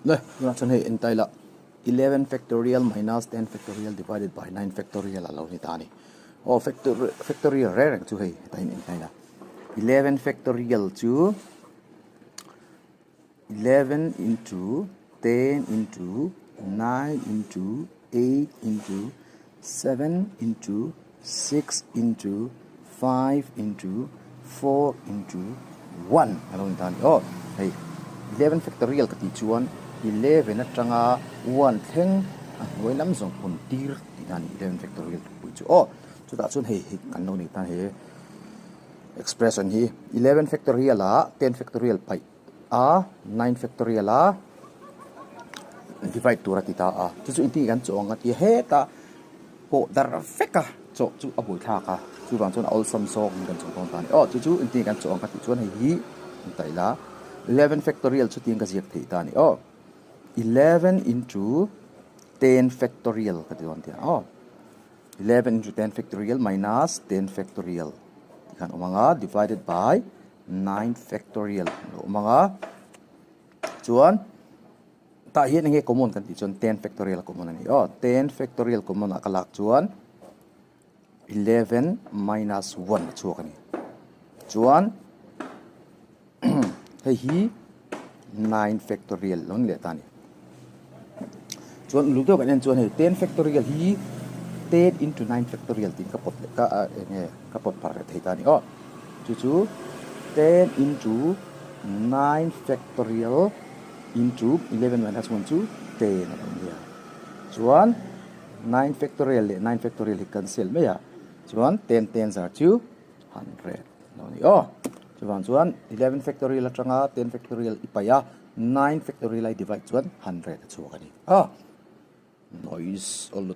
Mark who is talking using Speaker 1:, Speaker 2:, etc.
Speaker 1: Le, tunah chuan hei en ta ila 11 factorial minus 10 factorial divided by 9 factorial a lo ni ta a ni. Aw factorial reng reng chu hei hetah hian en ta ila 11 factorial chu 11 into 10 into 9 into 8 into 7 into 6 into 5 into 4 into 1 a lo ni ta a ni aw. Hei 11 factorial ka tih chuan 11 atanga 1 thleng a hnuai lam zawng pawn tir tihna a ni 11 factorial pui chu aw. Chutah chuan hei hi kan lo nei ta he expression hi 11 factorial ah 10 factorial paih a 9 factorial a divide tur a ti ta a chu chu inti kan chawh ang a ti hetah pawh dar vek a chawh chu a buaithlak a chuvang chuan a awlsam zawk in kan chawh dawn ta a ni aw chu chu inti kan chawh ang ka tih chuan hei hi an taih la 11 factorial chutiang ka ziak theih ta a ni aw 11 into 10 factorial ka ti dawn tia aw. 11 into 10 factorial minus 10 factorial ti khan awm anga divided by 9 factorial lo awm anga chuan tah hian enge common kan tih chuan 10 factorial common ani aw 10 factorial common ah ka lak chuan 11 minus 1 a chhuak ani chuan Hei hi 9 factorial lo ni leh ta a ni. Chuan uluk deuh kan en chuan hei 10 factorial hi 10 into 9 factorial tiin ka pawt leh ka eng nge ka pawt phar leh thei ta a ni aw. Chu chu 10 into 9 factorial into 11 minus 1 chu 10 a lo ni a. Chuan 9 factorial leh 9 factorial hi cancel mai a. Chuan 10 10 zar chu 100 lo ni aw. Chuvang chuan 11 factorial atanga 10 factorial i paih a, 9 factorial a i divide chuan 100 a chhuak a ni. Aw. Noise all.